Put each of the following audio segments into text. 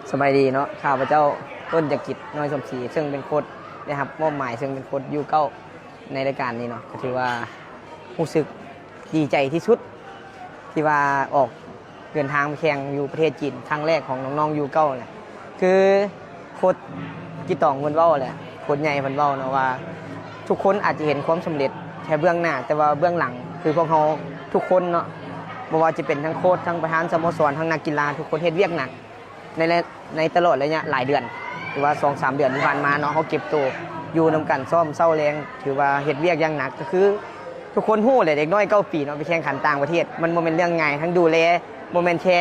ສະບາຍດີເນາະ ຂ້າພະເຈົ້າ ຕົ້ນຈະກິດ ນ້ອຍສົມສີ ເຊິ່ງເປັນໂຄດ ໄດ້ຮັບມອບໝາຍເຊິ່ງເປັນໂຄດຢູເກົ້າ ໃນລາຍການນີ້ເນາະ ກໍຖືວ່າຮູ້ສຶກດີໃຈທີ່ສຸດ ທີ່ວ່າອອກເດີນທາງໄປແຂ່ງຢູ່ປະເທດຈີນ ຄັ້ງແລກຂອງນ້ອງໆຢູເກົ້າແຫຼະ ຄືໂຄດກິດຕອງເພິ່ນເວົ້າແຫຼະ ໂຄດໃຫຍ່ເພິ່ນເວົ້າເນາະວ່າ ທຸກຄົນອາດຈະເຫັນຄວາມສຳເລັດແຕ່ເບື້ອງໜ້າ ແຕ່ວ່າເບື້ອງຫຼັງ ຄືພວກເຮົາທຸກຄົນເນາະ ບໍ່ວ່າຈະເປັນທັງໂຄດ ທັງປະທານສະໂມສອນ ທັງນັກກິລາ ທຸກຄົນເຮັດວຽກໜັກ ໃນ ໃນຕະຫຼອດໄລຍະຫຼາຍເດືອນ ຫຼືວ່າສອງສາມເດືອນທີ່ຜ່ານມາເນາະ ເຮົາເກັບໂຕຢູ່ນຳກັນ ຊ້ອມເຊົ້າແລງ ຖືວ່າເຮັດວຽກຢ່າງໜັກ ກໍຄືທຸກຄົນຮູ້ແຫຼະ ເດັກນ້ອຍເກົ້າປີເນາະ ໄປແຂ່ງຂັນຕ່າງປະເທດ ມັນບໍ່ແມ່ນເລື່ອງງ່າຍ ທັງດູແລ ບໍ່ແມ່ນແຄ່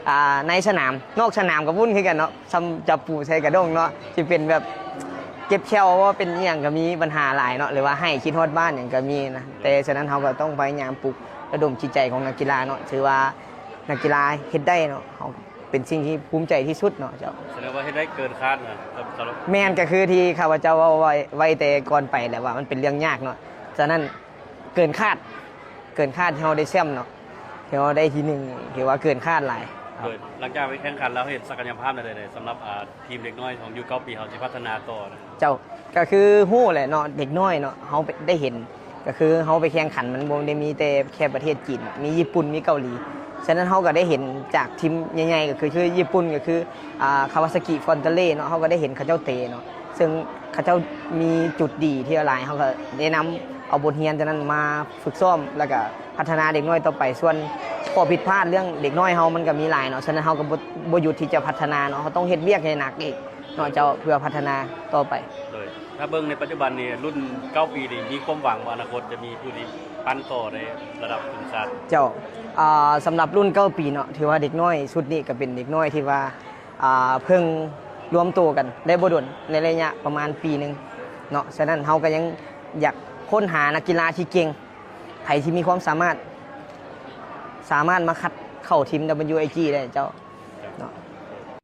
ອ່າ ໃນສະໜາມ ນອກສະໜາມກໍວຸ້ນຄືກັນເນາະ ສ່ຳຈັບປູໃສ່ກະດ້ງເນາະ ຊິເປັນແບບເຈັບແຂ້ວ ເປັນອີ່ຫຍັງກໍມີ ບັນຫາຫຼາຍເນາະ ຫຼືວ່າໄຫ້ ຄິດຮອດບ້ານຫຍັງກໍມີນະ ແຕ່ສະນັ້ນເຮົາກໍຕ້ອງພະຍາຍາມປຸກລະດົມຈິດໃຈຂອງນັກກິລາເນາະ ຖືວ່ານັກກິລາເຮັດໄດ້ເນາະ ເຮົາ ເປັນສິ່ງທີ່ພູມໃຈທີ່ສຸດເນາະເຈົ້າ. ສະແດງວ່າເຮັດໄດ້ເກີນຄາດນະ ສຳ ສຳລັບ ແມ່ນ ກໍຄືທີ່ຂ້າພະເຈົ້າເວົ້າໄວ້ ໄວ້ແຕ່ກ່ອນໄປແຫຼະວ່າມັນເປັນເລື່ອງຍາກເນາະ ສະນັ້ນເກີນຄາດ ເກີນຄາດທີ່ເຮົາໄດ້ແຊ້ມເນາະ ທີ່ເຮົາໄດ້ທີໜຶ່ງ ຖືວ່າເກີນຄາດຫຼາຍ. ໂດຍ ຫຼັງຈາກໄປແຂ່ງຂັນແລ້ວ ເຫັນສັກກະຍະພາບແນວໃດ ສຳລັບ ອ່າ ທີມເດັກນ້ອຍຂອງຢູເກົ້າປີເຮົາ ຊິພັດທະນາຕໍ່ນະ? ເຈົ້າ ກໍຄືຮູ້ແຫຼະເນາະ ເດັກນ້ອຍເນາະ ເຮົາໄດ້ເຫັນ ກໍຄືເຮົາໄປແຂ່ງຂັນ ມັນບໍ່ໄດ້ມີແຕ່ແຄ່ປະເທດຈີນ ມີຍີ່ປຸ່ນ ມີເກົາຫຼີ ສະນັ້ນເຮົາກໍໄດ້ເຫັນຈາກທີມໃຫຍ່ໆ ກໍຄື ຄືຍີ່ປຸ່ນ ກໍຄື ອ່າ ຄາວາຊາກິ ຟອນຕາເລ ເນາະ ເຮົາກໍໄດ້ເຫັນເຂົາເຈົ້າເຕະເນາະ ເຊິ່ງເຂົາເຈົ້າມີຈຸດດີທີ່ຫຼາຍ ເຮົາກໍໄດ້ນຳເອົາບົດຮຽນຕົວນັ້ນມາຝຶກຊ້ອມ ແລ້ວກໍພັດທະນາເດັກນ້ອຍຕໍ່ໄປ ສ່ວນຂໍ້ຜິດພາດເລື່ອງເດັກນ້ອຍເຮົາມັນກໍມີຫຼາຍເນາະ ສະນັ້ນເຮົາກໍບໍ່ ບໍ່ຢຸດທີ່ຈະພັດທະນາເນາະ ເຮົາຕ້ອງເຮັດວຽກໃຫ້ໜັກອີກ ເນາະເຈົ້າ ເພື່ອພັດທະນາຕໍ່ໄປ. ໂດຍ ຖ້າເບິ່ງໃນປັດຈຸບັນນີ້ ລຸ້ນເກົ້າປີນີ້ ມີຄວາມຫວັງວ່າອະນາຄົດຈະມີຜູ້ທີ່ປັ້ນຕໍ່ໃນລະດັບທີມຊາດ? ເຈົ້າ ອ່າ ສຳລັບລຸ້ນເກົ້າປີເນາະ ຖືວ່າເດັກນ້ອຍຊຸດນີ້ກໍເປັນເດັກນ້ອຍທີ່ວ່າ ອ່າ ເພິ່ງລວມໂຕກັນໄດ້ບໍ່ດົນ ໃນໄລຍະປະມານປີໜຶ່ງເນາະ ສະນັ້ນເຮົາກໍຍັງຢາກຄົ້ນຫານັກກິລາທີ່ເກັ່ງ ໃຜທີ່ມີຄວາມສາມາດ ສາມາດມາຄັດເຂົ້າທີມ WIG ໄດ້ເຈົ້າ.